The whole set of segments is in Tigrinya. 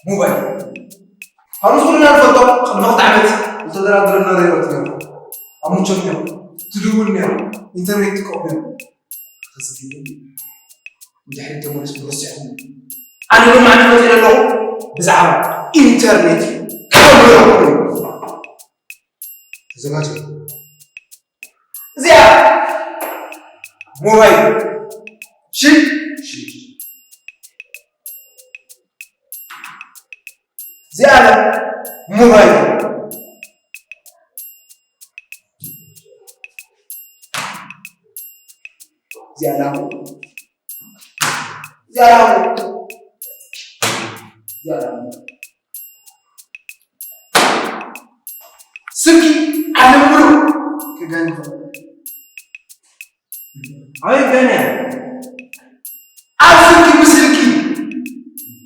ሞባይል። ከምዚ ኩልና ንፈልጦ፣ ቅድሚ ክልተ ዓመት ዝተደራደረና ዘይሮት ነይሩ። ኣብ ምቾት ነይሩ፣ ትድውል ነይሩ፣ ኢንተርኔት ትጥቀም ነይሩ። ሕዚ ግን ንድሕሪት ተመሊስኩም ረሲዕኩም። ኣነ ሎማዕንቲ መፂእ ኣለኹ ብዛዕባ ኢንተርኔት እዩ። ካብ ተዘጋጀ። እዚኣ ሞባይል። እሺ? እሺ። እዚኣ ሞባይል። እዚኣ እዚኣ እዚኣ ስልኪ ዓለም ሙሉ ክገንፍ። ኣበይ ገንያ? ኣብ ስልኪ ብስልኪ፣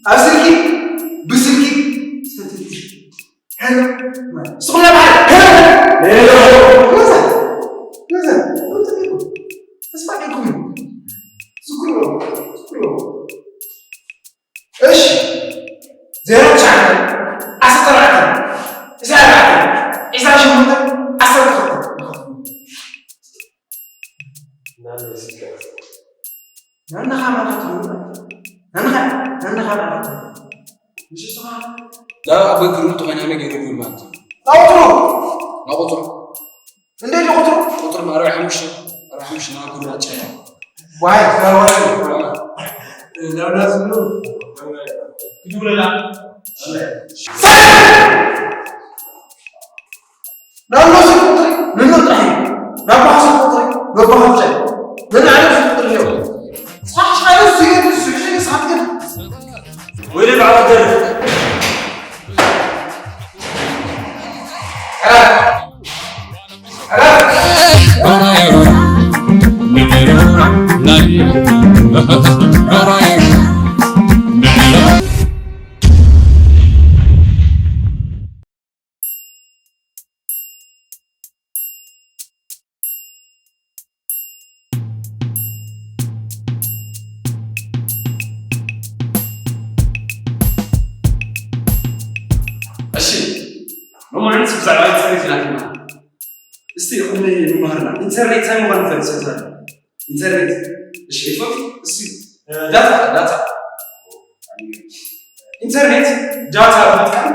ኣብ ስልኪ ብስልኪ ሰተት። ሄሎ። ንስኹም ናብ ሓደ ሄሎ። ሄሎ። መዛ። መዛ። ተስፋ ዲኩም? ዝክሩ። ዝክሩ። እሺ። ዜሮ ትሽዓተ፣ ዓሰርተ ኣርባዕተ፣ ዕስራ ኣርባዕተ፣ ዕስራ ሸሞንተ፣ ዓሰርተ ክልተ። ናንኻ ማዕረ ትብሉ? ናንኻ፣ ናንኻ ማዕረ ትብሉ? ምሽ ስኻ? ላ ኣቦይ ክሩር ተኾይና መገይሩ ይብል ማለት እዩ። ናቑጽሩ! ናቑጽሩ! እንዴት ይቑጥሩ? ቁጥር ኣርባዕተ ሓሙሽተ፣ ኣርባዕተ ሓሙሽተ ናብ ጉዳ ጨያ። ዋይ፣ ጋዋይ። ላውላ ዝብሉ። ክድውለላ። ናሎ ዝቁጥሪ፣ ንሎ ጥራይ። ናባኻ ዝቁጥሪ፣ ናባኻ ብቻ። ንዓለም ዝቁጥሪ ነው። ሳሽ ካለ ሲገት፣ ሲገት፣ ሳትገት። ወደ ባባ ደረፍ። እሺ፣ ሎማዓንቲ ብዛዕባ ኢንተርኔት ኢና ክና። እስቲ ይኹን መምህርና፣ ኢንተርኔት እንታይ ምዃኑ ንፈልጥ ሰብ ዘሎ? ኢንተርኔት፣ እሺ፣ ይፈቱ? እስቲ፣ እ፣ ዳታ፣ ዳታ። ኢንተርኔት ዳታ ብምጥቃም፣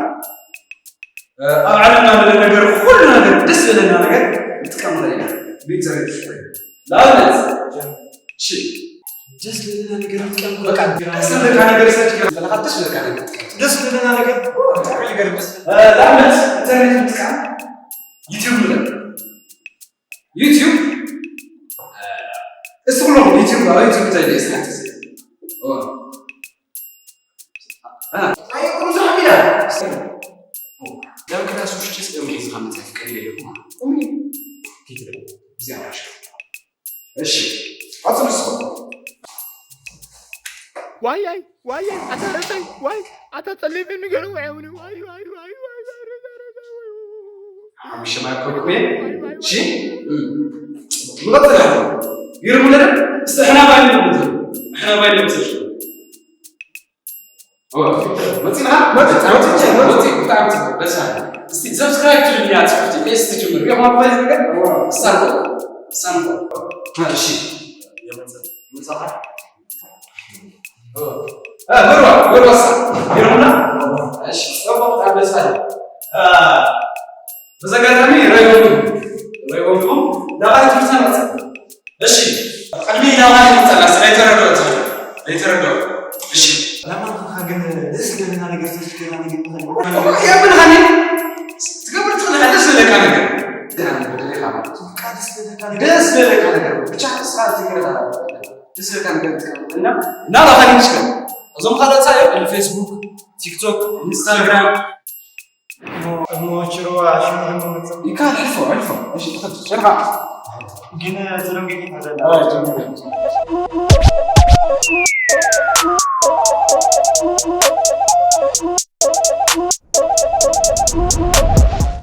እ፣ ኣብ ዓለምና ዘሎ ነገር፣ ኩሉ ነገር፣ ደስ ዝብለና ነገር ምጥቃም ንኽእል ኢና። ብኢንተርኔት ንጥቀም። ንኣብነት፣ እሺ፣ ደስ ዝብለና ነገር ምጥቃም፣ በቃ፣ ደስ ዝብለካ ነገር ሰርች ገይርካ ዘለኻ፣ ደስ ዝብለካ ነገር ምጥቃም። ደስ ዝብለና ነገር፣ ብጣዕሚ ይገርም። እ፣ ንኣብነት፣ ኢንተርኔት ምጥቃም፣ ዩቲዩብ ንበል። ዩቲዩብ፣ እ፣ እስቲ ኩሎም ዩቲዩብ፣ ኣብ ዩቲዩብ እንታይ ደስ ሓንቲ ዘ-፣ ኦ። እ። ኣይ፣ ቁም ስራሕ ሚዳ። እስቲ። ኦ፣ ናብ ክላስ ውሽጢ ስለ ምን ዝኻ መጽሓፍ ቀሊል የለኩም። ቁሚ። ኪትለ። እዚኣ ራሽ። እሺ። ኣጽንሶ። ዋይ፣ ኣይ፣ ዋይ፣ ኣታ ረሳይ፣ ዋይ፣ ኣታ ጸሊም ንገሩ፣ ዋይ፣ ዋይ፣ ዋይ። ሓሙሽተ ማይክሮፎን። እሺ? እም። ንቐጽል። ይርሙ ለደ? እስቲ ሕና ባይል ነው። ሕና ባይል ነው። ኦ፣ መጺና? መጺ-፣ መጺ-፣ መጺ-፣ ብጣዕሚ ጽቡቕ፣ ደስ በሃሊ። እስቲ ሰብስክራይብ ትብል እያ ጽሑፍቲ፣ ኤስ ትጅምር። ሪኢኹም ኣባይ ነገር? እዋ። ሳንቆ፣ ሳንቆ። እሺ። የመጸ-፣ ምሳኻ? እ፣ ብርዋ፣ ብርዋ ሳ-፣ ይረኽቡና? እሺ፣ ጽቡቕ፣ ኣብ ደስ በሃሊ። እ፣ በዚ ኣጋጣሚ ረይቦም፣ ረይቦም ኢኹም፣ ዳቓ ትምህርትና መጸ-፣ እሺ፣ ቅድሚ ዳቓ ይምጻና፣ ስለይተረድኦ፣ ስለይተረድኦ። እሺ። ለማን ኸ ግን ደስ ዝብለና ነገር፣ ደስ ዝብለና ነገር የብልኻን። ትገብር ትኽእል፣ ደስ ዝብለካ ነገር። ደስ ዝብለካ ነገር። በቃ ደስ ዝብለካ ነገር። ደስ ዝብለካ ነገር። ብቻ ንስኻ ትገብር። ደስ ዝብለካ ነገር ትገብር። እና፣ እና ባኻኒ ምሽከል። እዞም ካልኦት ሳዮም፣ እነ ፌስቡክ፣ ቲክቶክ፣ ኢንስታግራም። እሞ፣ እሞ ችሮዋ ሽሙ ደግሞ መጽ-፣ ይካል፣ ሕልፎ፣ ሕልፎ። እሺ፣ ትኽድ፣ ጭርኻ። ግን ተደንገኝ ታደላ። አዎ፣ ተደንገኝ።